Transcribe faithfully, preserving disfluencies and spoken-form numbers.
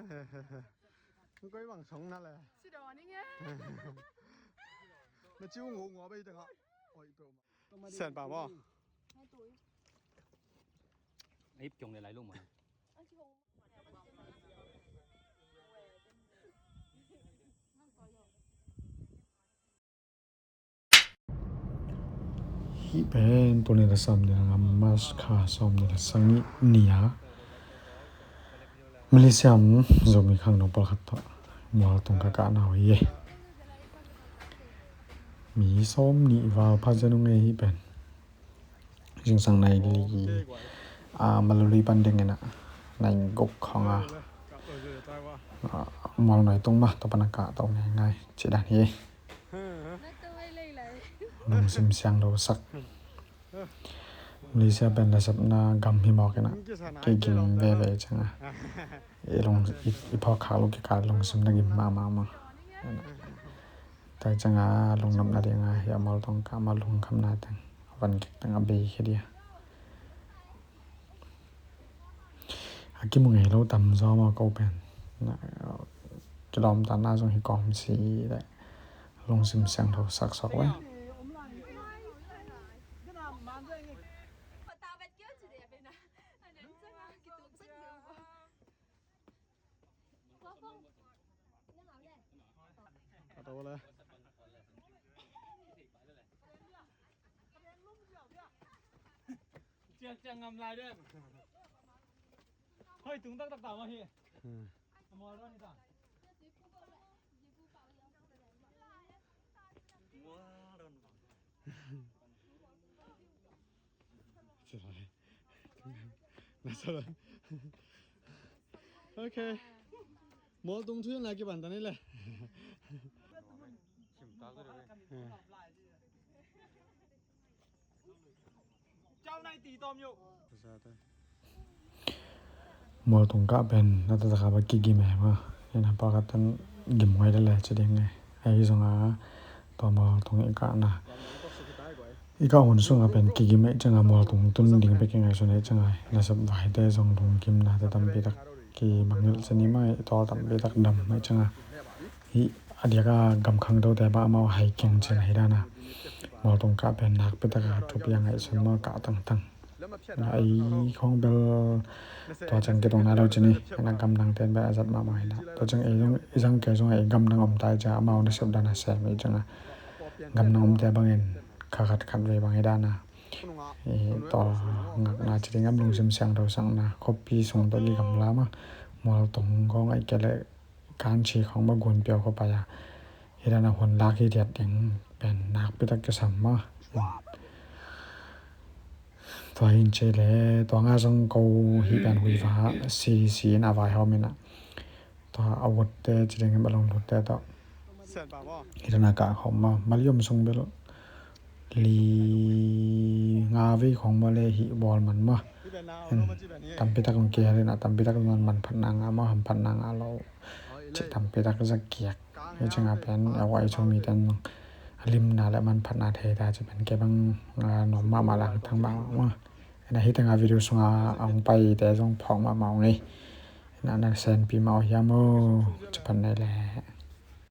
Koi bang song na le. Si do ni nge. Na ciu ngo ngo bai tengah. Oi, pe ma. Sen pa mo. Ip kiong le lai lung ma. Hih pen tuni la sawm ni la nga, March kha sawm ni la sagih ni a Malaysia om Zomi khangno pawlkhat tawh mualtung ka kahna uh hi. Mi sawm nih val pha zen uh ngei hih pen. Zingsang nai li a, Maluli pan ding in a, nai guk khawng a, mual noi tung mah tua pan a kah to ngeingai cih dan hi. Lungsim siangtho sak. Malaysia pen nasepna gam hi mawk in a, kei gim veve ciang a, i lung, i, i phawk khak lo kikal lungsim na gim mahmah mah. Tua ciang a lungnopna ding a hi a, mualtung kah mah lungkhamna teng van kik teng a bei khia dia. A kimu ngei lo tam zaw maw ko pen. Kilawmtatna zong hi kawm si leh lungsim siangtho saksak ve. Ciang ciang ngam lai den. Hoi tung tak tak ta ma hi. Hmm. Amol ron hi ta. Amol ron. Ciao. Na sa ron. Okay. Mualtung thu lai kiban ta ni le. Mualtung kah pen na taktak a ba kigim e ma. Ina pawlkhat tan gim huai lele ci ding e. Ahi zong a tua mualtung i kahna, i kah hun sung a pen kigim e ciang a mualtung tun ding bek i ngaihsun e ciang a, nasep vaite zong lunggimnate tampi tak kimangngilh ci ni maw, i tawl tampi tak dam e ciang a. Hih a diak a gam khangtote bang amau hai keng cin ahi dan a, mualtung kah pen nakpi tak a thupi a ngaihsun maw, kah tangtang. Ei khawng bel tua ciang kidong nai lo ci ni, ina gamdangte in bel a zat mahmah hi na. Tua ciang ei zong, i zang kei zong ei gamdang om ta i ciang amau nasep dan a sem i ciang a, gamdang omte bangin kha khat khat vei bang hi dan a. Ei tawlngakna ci ding am, lungsim siangtho sakna, khuapi sung tawh kigamla mah, mualtung khawng ahih kei leh kanchi khawng mah gun piau khawng pai a, hi dan a hun lak hi diat ding pen nakpi tak kisam mah. Tua hi in ci leh tua nga zong ko hih pen Huiva C D C in a vaihawm in a, tua a vutte ci ding am, a lunglutte tawh hi dan a kah khawm mah, mali om sung bel li nga vei khawng maw le hih bawl man maw. Tampi tak hong kihel in a, tampi tak man, manphatna ngah maw, hamphatna ngah lo cih tampi tak za kiak. Hi ciang a pen a huai chung mite in a limna le manphatna thei ta ci pen kei bang, a, nuam mahmah, langthang mahmah maw. Ina hi teng a video sung a hong paite zong phawk mahmah ung ei. Ina na senpi mah uh hiam aw, ci pan nei le.